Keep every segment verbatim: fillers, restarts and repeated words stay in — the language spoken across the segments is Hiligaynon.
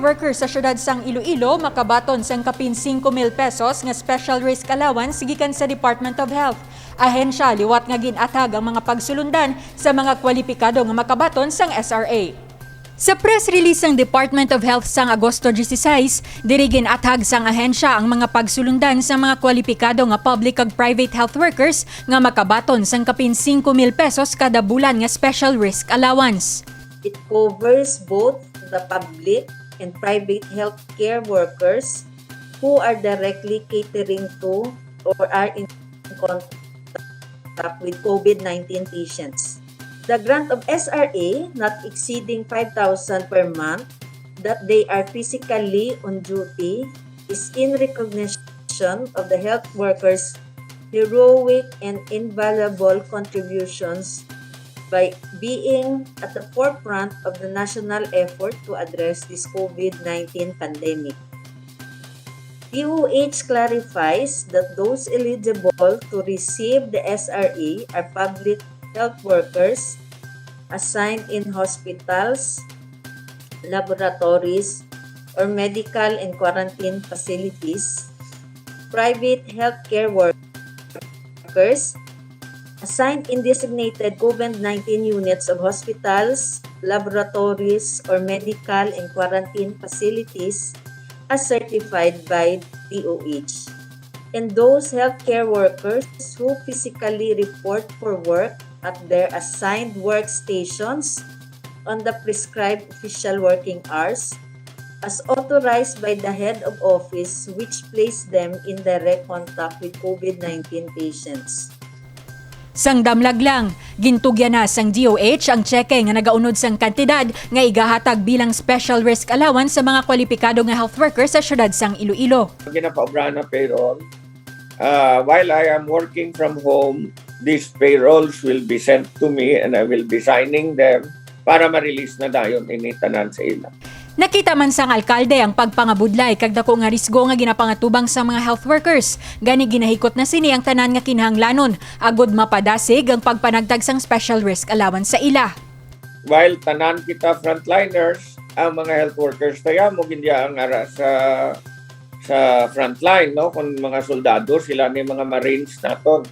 workers sa siyudad sang Iloilo makabaton sang kapin singko mil pesos nga special risk allowance gikan sa Department of Health. Ahensya liwat nga gin-athag ang mga pagsulundan sa mga kwalipikado nga makabaton sang S R A. Sa press release sang Department of Health sang Agosto dieciséis, diri gin-athag sang ahensya ang mga pagsulundan sa mga kwalipikado nga public kag private health workers nga makabaton sang kapin singko mil pesos kada bulan nga special risk allowance. It covers both the public and private healthcare workers who are directly catering to or are in contact with COVID nineteen patients. The grant of S R A not exceeding five thousand per month that they are physically on duty is in recognition of the health workers' heroic and invaluable contributions by being at the forefront of the national effort to address this COVID nineteen pandemic. D O H clarifies that those eligible to receive the S R A are public health workers assigned in hospitals, laboratories, or medical and quarantine facilities, private healthcare workers assigned in designated COVID nineteen units of hospitals, laboratories, or medical and quarantine facilities as certified by D O H, and those healthcare workers who physically report for work at their assigned workstations on the prescribed official working hours as authorized by the head of office which placed them in direct contact with COVID nineteen patients. Sang damlag lang, gintugyan na sang D O H ang tseke nga nagaunod sang kantidad nga igahatag bilang special risk allowance sa mga kwalipikado nga health worker sa siyudad sang Iloilo. Ginapaobrahan na payroll. Uh, while I am working from home, these payrolls will be sent to me and I will be signing them para ma-release na dayon ini tanan sa ila. Nakita man sang alkalde ang pagpangabudlay kag dako nga risgo nga ginapangatubang sa mga health workers, gani ginahikot na sini ang tanan nga kinahanglanon agud mapadasig ang pagpanagtag sang special risk allowance sa ila. While tanan kita frontliners, ang mga health workers tayo mo gindiya ang ara sa sa frontline, no, kung mga soldado sila ni mga marines naton.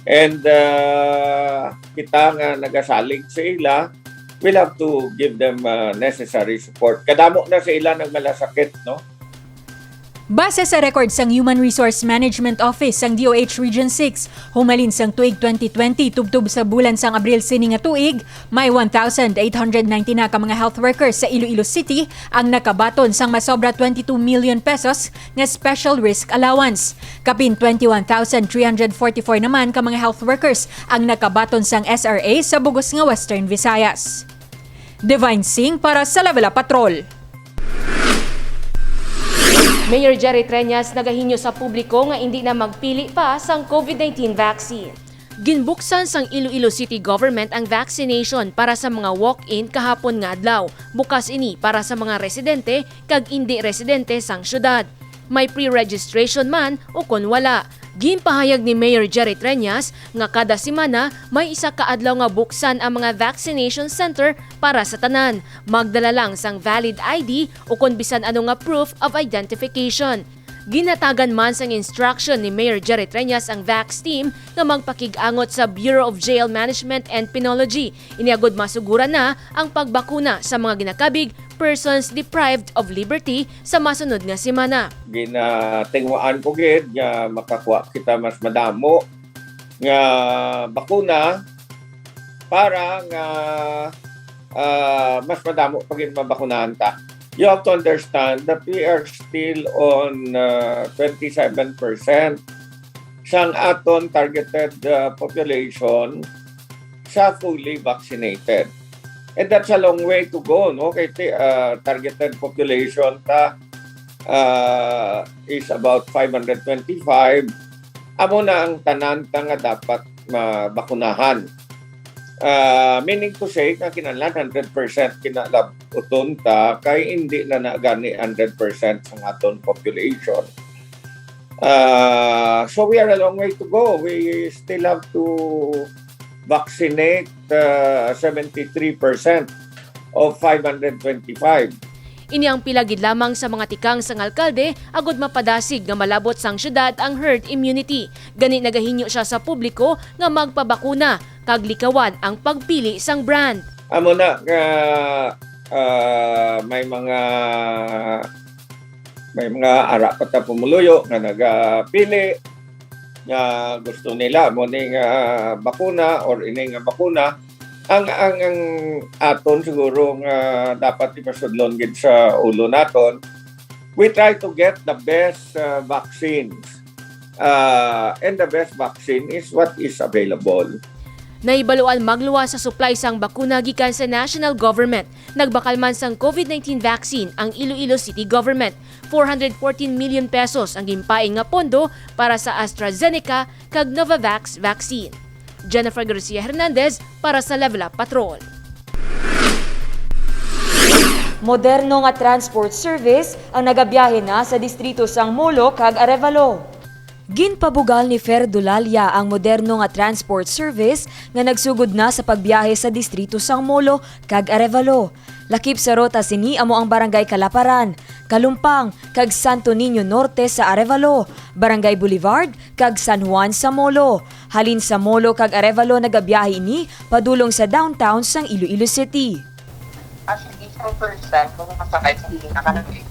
And uh, kita nga nagasalig sa ila, we'll have to give them uh, necessary support. Kadamo na sa ila nagmalasakit, no? Base sa record sang Human Resource Management Office sang D O H Region six, humalin sang tuig twenty twenty tubtob sa bulan sang Abril sini nga tuig, may one thousand eight hundred ninety na ka mga health workers sa Iloilo City ang nakabaton sang masobra twenty-two million pesos nga special risk allowance. Kapin twenty-one thousand three hundred forty-four naman ka mga health workers ang nakabaton sang S R A sa bug-os nga Western Visayas. Divine Singh para sa Lavela Patrol. Mayor Jerry Treñas nagahingyo sa publiko nga indi na magpili pa sang COVID nineteen vaccine. Ginbuksan sang Iloilo City Government ang vaccination para sa mga walk-in kahapon nga adlaw. Bukas ini para sa mga residente kag indi residente sang syudad. May pre-registration man ukon wala. Ginpahayag ni Mayor Jerry Treñas nga kada semana may isa ka adlaw nga buksan ang mga vaccination center para sa tanan. Magdala lang sang valid I D ukon bisan ano nga proof of identification. Ginhatagan man sang instruction ni Mayor Jerry Treñas ang vax team nga magpakig-angot sa Bureau of Jail Management and Penology, ini agud masuguran na ang pagbakuna sa mga ginakabig persons deprived of liberty sa masunod nga semana. Ginatinguhaan ko gid nga makakuha kita mas madamo nga bakuna para nga ah, mas madamo pa gid mabakunahan ta. You have to understand that we are still on uh, twenty-seven percent sang aton targeted uh, population sa fully vaccinated. And that's a long way to go, no? Kay ti- uh, targeted population ta uh, is about five hundred twenty-five. Amo na ang tanan ta nga dapat mabakunahan. Uh, meaning to say, nga kinahanglan hundred percent kinalab-uton ta kay hindi na na gani hundred percent sa aton population. Uh, so we are a long way to go. We still have to vaccinate uh, seventy-three percent of five hundred twenty-five. Ini ang pila gid lamang sa mga tikang sang alkalde agod mapadasig nga malabot sang syudad ang herd immunity. Gani nagahinyo siya sa publiko nga magpabakuna kag likawan ang pagpili sang brand. Amo na nga, ah, may mga, may mga ara pa ta pumuluyo nga nagapili nga gusto nila mo ni nga bakuna or ini nga bakuna. Ang, ang, ang aton siguro nga dapat ipasudlon gid sa ulo naton, we try to get the best, uh, vaccines. Uh, and the best vaccine is what is available. Nahibaluan magluwas sa supply sang bakuna gikan sa national government. Nagbakal man sang COVID nineteen vaccine ang Iloilo City Government. Four hundred fourteen million pesos ang ginpain nga pondo para sa AstraZeneca kag Novavax vaccine. Jennifer Garcia Hernandez para sa Level Up Patrol. Moderno nga transport service ang nagabiyahe na sa distrito sang Molo kag Arevalo. Ginpabugal ni Fer Dulalia ang moderno nga transport service nga nagsugod na sa pagbiyahe sa distrito sang Molo kag Arevalo. Lakip sa rota sini amo ang Barangay Calaparan, Calumpang, kag Santo Niño Norte sa Arevalo, Barangay Boulevard, kag San Juan sa Molo. Halin sa Molo kag Arevalo nagabiyahe ini padulong sa downtown sang Iloilo City. Actually, sa first time, kung makasakay sa hindi nakalagay,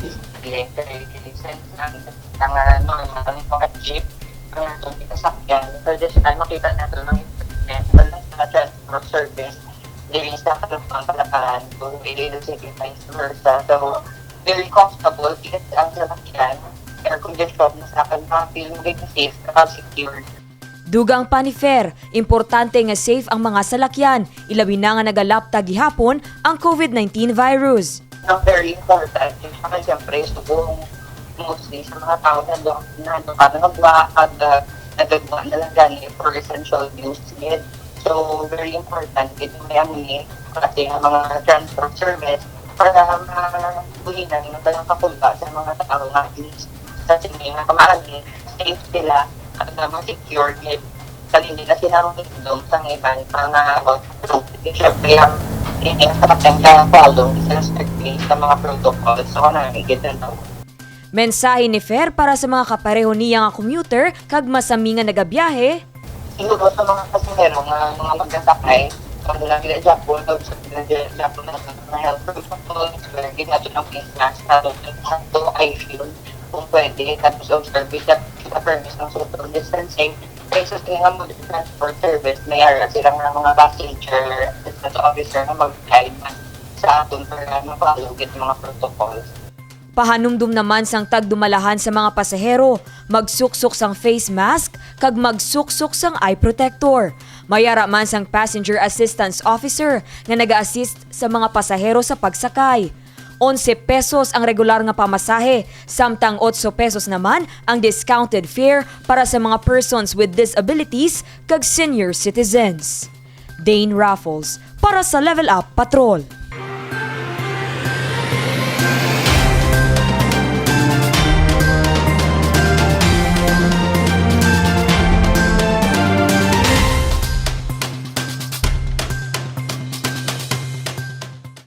since ang, ang, ah, normal, ang mga jeep, ang atong kasakyan, for this time, makita natin ang improvement. Wala sa transport service, dili sa Calumpang, Calaparan, to Iloilo City, vice versa. So, very comfortable, because ang sasakyan, air condition, na sa akin, feel very safe, saka secured. Dugang pa ni Fer, importante nga safe ang mga salakyan, ilabi na nga nagalapta gihapon ang COVID nineteen virus. Ang very important, yung mga siyempre, subong mostly sa mga tao na doon, na doon ka nagwa, pag, ah, nagagwa na lang gani for essential use need. So, very important, ito may amuni, kasi nga mga transport service, para mabuhinan yung talang kakulba sa mga tao nga at least sa sini nga kamaagi, safe sila at na ma-secure gid. Sa hindi na sila ang itlog sa iban pa nga about, syempre, ang hindi sa kapatid ka follow sa respect sa mga protocols. So, ano, gid na daw. Mensahe ni Fer para sa mga kapareho niya nga commuter kag masami nga nagabiyahe. Siguro sa mga pasahero nga mga magsasakay, kung wala nila Japon, o sa nila Japon na mga health protocols, wala din natin ang face mask, sa to, I feel, kung pwede, tapos observe sa, sa permis ng social distancing. Kaya sa sila nga mag-transport service, may ara sila nga mga passenger assistance officer na mag-guide man sa aton para ma-follow gid mga protocols. Pahanumdom naman sang tagdumalahan sa mga pasahero, magsuksok sang face mask kag magsuksok sang eye protector. May ara man sang passenger assistance officer nga naga-assist sa mga pasahero sa pagsakay. Onse pesos ang regular nga pamasahe, samtang otso pesos naman ang discounted fare para sa mga persons with disabilities kag senior citizens. Dane Raffles para sa Level Up Patrol.